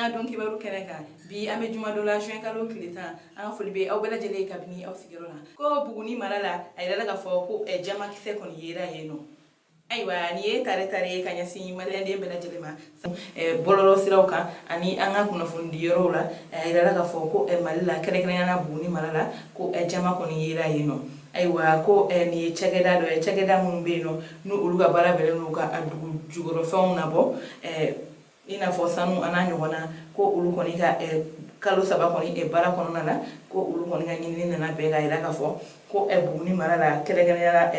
An ka don kibaru kɛnɛ kan bi, an bɛ juma dɔ la, juin kalo tile 10. An ka foli bɛ aw bɛɛ lajɛlen ye kabini aw sigiyɔrɔ la. Ko Buguni mara la, a yirala k'a fɔ ko jamakisɛ kɔni yera yen nɔ. Ayiwa, nin ye tare tare ye ka ɲɛsin maliyɛnden bɛɛ lajɛlen ma bɔlɔlɔ siraw kan ani an ka kunnafonidi yɔrɔw la. A yirala k'a fɔ ko Mali la, kɛrɛnkɛrɛnnenya la Buguni mara la, ko jama kɔni yera yen nɔ. Ayiwa, ko nin ye cakɛda dɔ ye, cakɛda minnu bɛ yen nɔ, n'u olu ka baara bɛnnen don ka dugu jukɔrɔfɛnw nabɔ, i n'a fɔ sanu a n'a ɲɔgɔnna. Ko olu kɔni ka kalo 3 kɔni baara kɔnɔna la, ko olu kɔni ka ɲinini nana bɛn ka yira k'a fɔ ko Buguni mara la, kɛrɛnkɛrɛnnenya la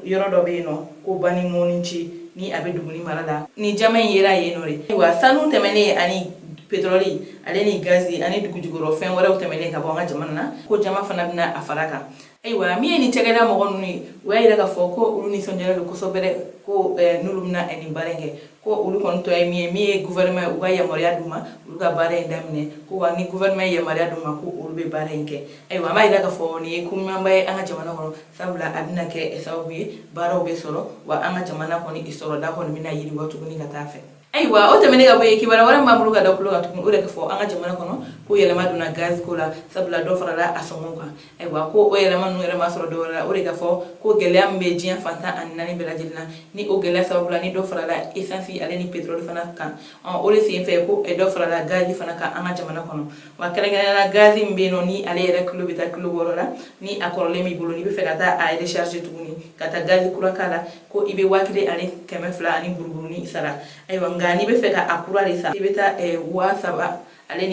yɔrɔ dɔ bɛ yen nɔ ko Bani Mɔnici, ni a bɛ Duguni mara la, ni jama in yera yen nɔ de. Ayiwa, sanu tɛmɛnen ani pétrole ale ni gazi ani dugu jukɔrɔ fɛn wɛrɛw tɛmɛnen ka bɔ an ka jamana na, ko jama fana bɛna a fara kan. Ayiwa, min ye nin cakɛda mɔgɔ ninnu ye, u y'a yira k'a fɔ ko olu nisɔndiyalen don kosɛbɛ, ko n'olu bɛna nin baara in kɛ, ko olu kɔni tɔ ye min ye, min ye gouvernement ye, u ka yamaruya d'u ma, olu ka baara in daminɛ. Ko wa ni gouvernement ye yamaruya d'u ma, ko olu bɛ baara in kɛ. Ayiwa, an b'a yira k'a fɔ nin ye ko ɲumanba ye an ka jamana kɔnɔ, sabula a bɛna kɛ sababu ye baaraw bɛ sɔrɔ, wa an ka jamana kɔni sɔrɔda kɔni bɛna yiriwa tuguni ka taa fɛ. Ayiwa, o tɛmɛnen ka bɔ yen, kibaruya wɛrɛ min b'an bolo ka da tulo kan tuguni, o de ka fɔ an ka jamana kɔnɔ ko yɛlɛma donna gazi ko la, sabula dɔ farala a sɔngɔw kan. Ayiwa, ko o yɛlɛma ninnu yɛrɛ ma sɔrɔ dɔwɛrɛ la, o de ka fɔ ko gɛlɛya min bɛ diɲɛ fantan ani naani bɛɛ lajɛlen na, ni o gɛlɛya sababu la ni dɔ farala essence ale ni pétrole fana kan. O de sen fɛ ko dɔ farala gazi fana kan an ka jamana kɔnɔ. Wa kɛrɛnkɛrɛnnenya la, gazi min bɛ yen nɔ, ni ale yɛrɛ kilo bɛ taa kilo 6 la, ni a kɔrɔlen b'i bolo, n'i bɛ fɛ ka taa a recharger tuguni ka taa gazi kura k'a la, ko i bɛ 1200 ani buruburunin sara. Ayiwa, nka n'i bɛ fɛ ka a kura de san, i bɛ taa 3600 ale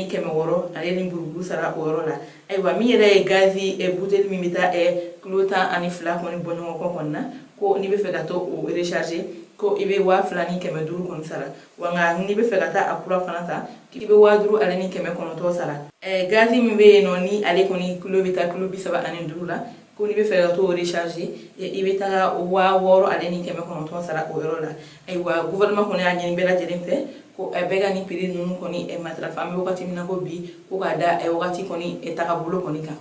ni buruburu sara o yɔrɔ la. Ayiwa, min yɛrɛ ye gazi buteli min bɛ taa kilo 12 kɔni bɔ ɲɔgɔn kɔ kɔni na, ko n'i bɛ fɛ ka to o recharger, ko i bɛ 2500 kɔni sara. Wa nka n'i bɛ fɛ ka taa a kura fana ta, k'i bɛ 5900 sara. Gazi min bɛ yen nɔ, ni ale kɔni kilo bɛ taa kilo 35 la, ko n'i bɛ fɛ ka t'o recharger, i bɛ taga 6900 sara o yɔrɔ la. Ayiwa, gouvernement kɔni y'a ɲini bɛɛ lajɛlen fɛ ko bɛɛ ka nin prix ninnu kɔni matarafa, an bɛ wagati min na ko bi, ko k'a da wagati kɔni tagabolo kɔni kan.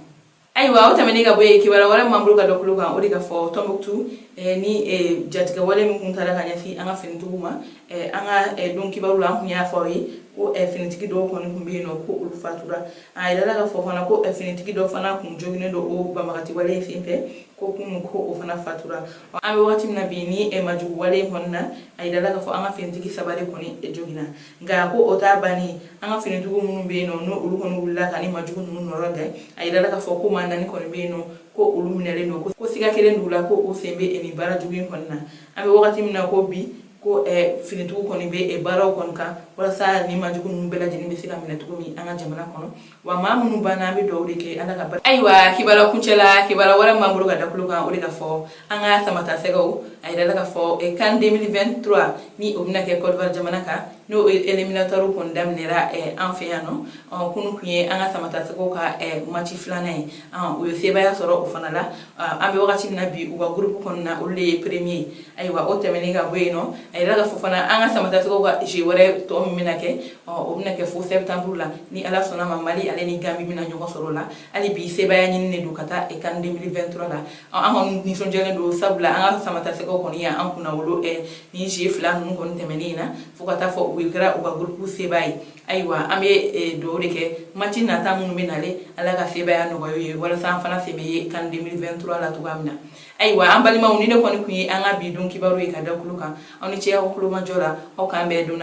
Ayiwa, o tɛmɛnen ka bɔ yen, kibaruya wɛrɛ min b'an bolo ka da tulo kan, o de ka fɔ Tɔnbukutu ni jatigɛwale min kun taara ka ɲɛsin an ka finitigiw ma. An ka don kibaru la, an kun y'a fɔ aw ye ko finitigi dɔw kɔni tun bɛ yen nɔ, ko olu fatura. A yirala k'a fɔ fana ko finitigi dɔ fana kun joginnen don o banbagati wale in senfɛ, ko kunun ko o fana fatura. An bɛ wagati min na bi, ni majugu wale in kɔni na, a yirala k'a fɔ an ka finitigi saba de kɔni joginna. Nka ko o t'a bannen, an ka finitigiw minnu bɛ yen nɔ, n'o olu kɔni wulila ka ni majugu ninnu nɔrɔ gɛn, a yirala k'a fɔ ko maa naani kɔni bɛ yen nɔ, ko olu minɛlen don, ko siga kelen d'u la ko u sen bɛ nin baara jugu in kɔni na. An bɛ wagati min na ko bi, ko finitigiw kɔni bɛ baaraw kɔni kan walasa ni majugu ninnu bɛɛ lajɛlen bɛ se ka minɛ cogo min an ka jamana kɔnɔ. Wa maa minnu banna, an bɛ dugawu de kɛ Ala ka barika. Ayiwa, kibaruya kuncɛ la, kibaruya wɛrɛ min b'an bolo ka da tulo kan, o de ka fɔ an ka Samata Sɛgɛw, a yirala k'a fɔ CAN 2023, ni o bɛna kɛ Côte d'Ivoire jamana kan, n'o éliminatoire kɔni daminɛra an fɛ yan nɔ. Kunun tun ye an ka Samata Sɛgɛw ka match filanan ye, u ye sebaaya sɔrɔ o fana la. An bɛ wagati min na bi, u ka groupe kɔnɔna na, olu de ye premier ye. Ayiwa, o tɛmɛnen ka bɔ yen nɔ, a yirala k'a fɔ fana an ka Samata Sɛgɛw ka jeu wɛrɛ tɔ min bɛna kɛ, o bɛna kɛ fo septembre la, ni Ala sɔnna ma, Mali ale ni Gambie bɛna ɲɔgɔn sɔrɔ o la. Hali bi sebaaya ɲini de don ka taa CAN 2023 la. An kɔni nisɔndiyalen don, sabula an ka Samata Sɛgɛw kɔni y'an kunna wolo ni jeu fila ninnu kɔni tɛmɛnen in na, fo ka taa fɔ u kɛra u ka groupe sebaa ye. Ayiwa, an bɛ dugawu de kɛ, match nata minnu bɛ nalen, Ala ka sebaaya nɔgɔya u ye, walasa an fana sen bɛ ye CAN 2023 la cogoya min na. Ayiwa, an balimaw, ni ne kɔni tun ye an ka bi don kibaru ye ka da tulo kan. Aw ni ce aw kulomajɔ la. Aw k'an bɛn don.